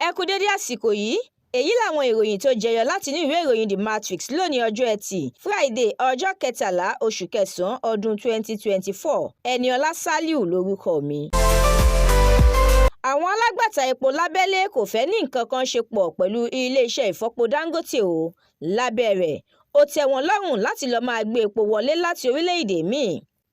Ẹ kú dédé àsìkò yìí. Èyí làwọn ìròyìn tó jẹyọ látinú ìwé ìròyìn The Matrix lónìí, ọjọ́ Ẹtì Friday, ọjọ́ 13 oṣù kẹsàn-án ọdún 2024. Ẹniọlá Saliu lórúkọ mi. Àwọn alágbàtà epo lábẹ́lé kò fẹ́ ní nǹkan kan ṣe pọ̀ pẹ̀lú iléeṣẹ́ ìfọpo Dangote o. Lábẹ́ rẹ̀, ó tẹ́ wọn lọ́rùn láti lọ́ọ́ máa gbé epo wọlé láti orílẹ̀-èdè míì.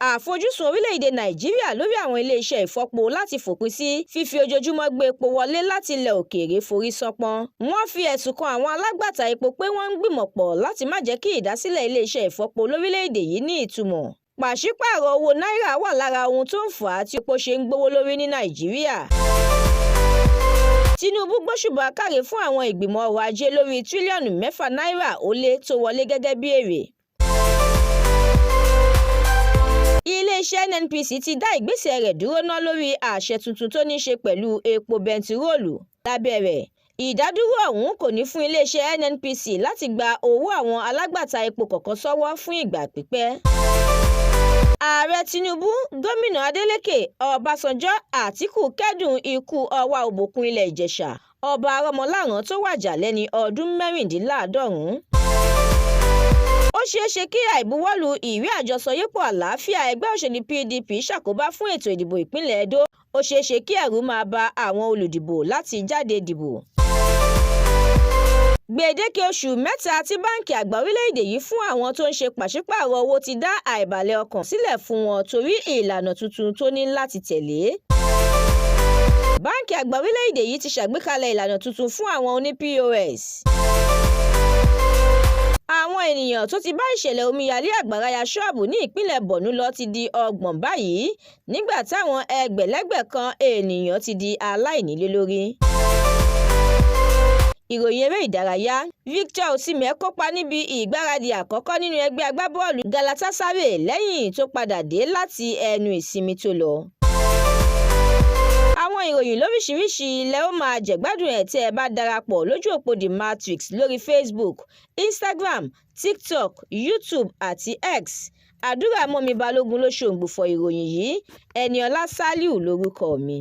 Àfojúsùn orílẹ̀-èdè Nàìjíríà lórí àwọn iléeṣẹ́ ìfọpo láti fòpin sí fífi ojoojúmọ́ gbé epo wọlé láti ilẹ̀ òkèèrè forí ṣánpọ́n. Wọ́n fi ẹ̀sùn kan àwọn alágbàtà epo pé wọ́n ń gbìmọ̀pọ̀ láti má jẹ́ kí ìdásílẹ̀ iléeṣẹ́ ìfọpo lórílẹ̀-èdè yìí ní ìtumọ̀. Pàṣípààrọ̀ owó náírà wà lára ohun tó ń fà á tí epo ṣe ń gbówó lórí ní Nàìjíríà. Tinubu gbóṣùbà káre fún àwọn ìgbìmọ̀ ọrọ̀ ajé lórí tírílíọ̀nù 6 náírà ó lé tó wọlé gẹ́gẹ́ bí èrè. Iléeṣẹ́ NNPC ti dá ìgbésẹ̀ rẹ̀ dúró ná lórí àṣẹ tuntun tó ní í ṣe pẹ̀lú epo bẹntiróòlù. Lábẹ́ rẹ̀, ìdádúró ọ̀hún kò ní fún iléeṣẹ́ NNPC láti gba owó àwọn alágbàtà epo kọ̀ọ̀kan sọ́wọ́ fún ìgbà pípẹ́. Ààrẹ Tinubu, Gómìnà Adeleke, Ọbásanjọ́, Àtìkù kẹ́dùn ikú Ọwá Òbòkun Ilé Ìjẹ̀ṣà, Ọba Aromọlọ́rán tó wájà lẹ́ni ọdún 96. Ó ṣeé ṣe kí àìbuwọ́lu ìwé àjọsọyépọ̀ àlàáfíà ẹgbẹ́ òṣèlú PDP ṣàkóbá fún ètò ìdìbò ìpínlẹ̀ Edo. Ó ṣeé ṣe kí ẹ̀rù máa ba àwọn olùdìbò láti jáde dìbò. Gbèdéke oṣù 3 tí Báńkì Àgbà orílẹ̀-èdè yìí fún àwọn tó ń ṣe pàṣípààrọ̀ owó ti dá àìbalẹ̀ ọkàn sílẹ̀ fún wọn torí ìlànà tuntun tó ní láti tẹ̀lé. Báńkì Àgbà orílẹ̀-èdè yìí ti ṣàgbékalẹ̀ ìlànà tuntun fún àwọn oní POS. Àwọn ènìyàn tó ti bá ìṣẹ̀lẹ̀ omíyalé àgbàrá ya ṣọ́ọ̀bù ní ìpínlẹ̀ Borno lọ ti di 30 báyìí, nígbà táwọn ẹgbẹ̀lẹ́gbẹ̀ kan ènìyàn ti di aláìnílé lórí. Ìròyìn eré ìdárayá: Victor Osimhen kópa níbi ìgbáradì àkọ́kọ́ nínú ẹgbẹ́ agbábọ́ọ̀lù Galatasaray lẹ́yìn tó padà dé láti ẹnu ìsinmi tó lọ. Àwọn ìròyìn lóríṣiríṣi lẹ ó máa jẹ̀gbádùn ẹ̀ tẹ́ ẹ bá darapọ̀ lójú òpó The Matrix lórí Facebook, Instagram, TikTok, YouTube àti X. Àdúràmọ́mi Balógun ló ṣòǹgbùfọ̀ ìròyìn yìí. Ẹniọlá Saliu lórúkọ mi.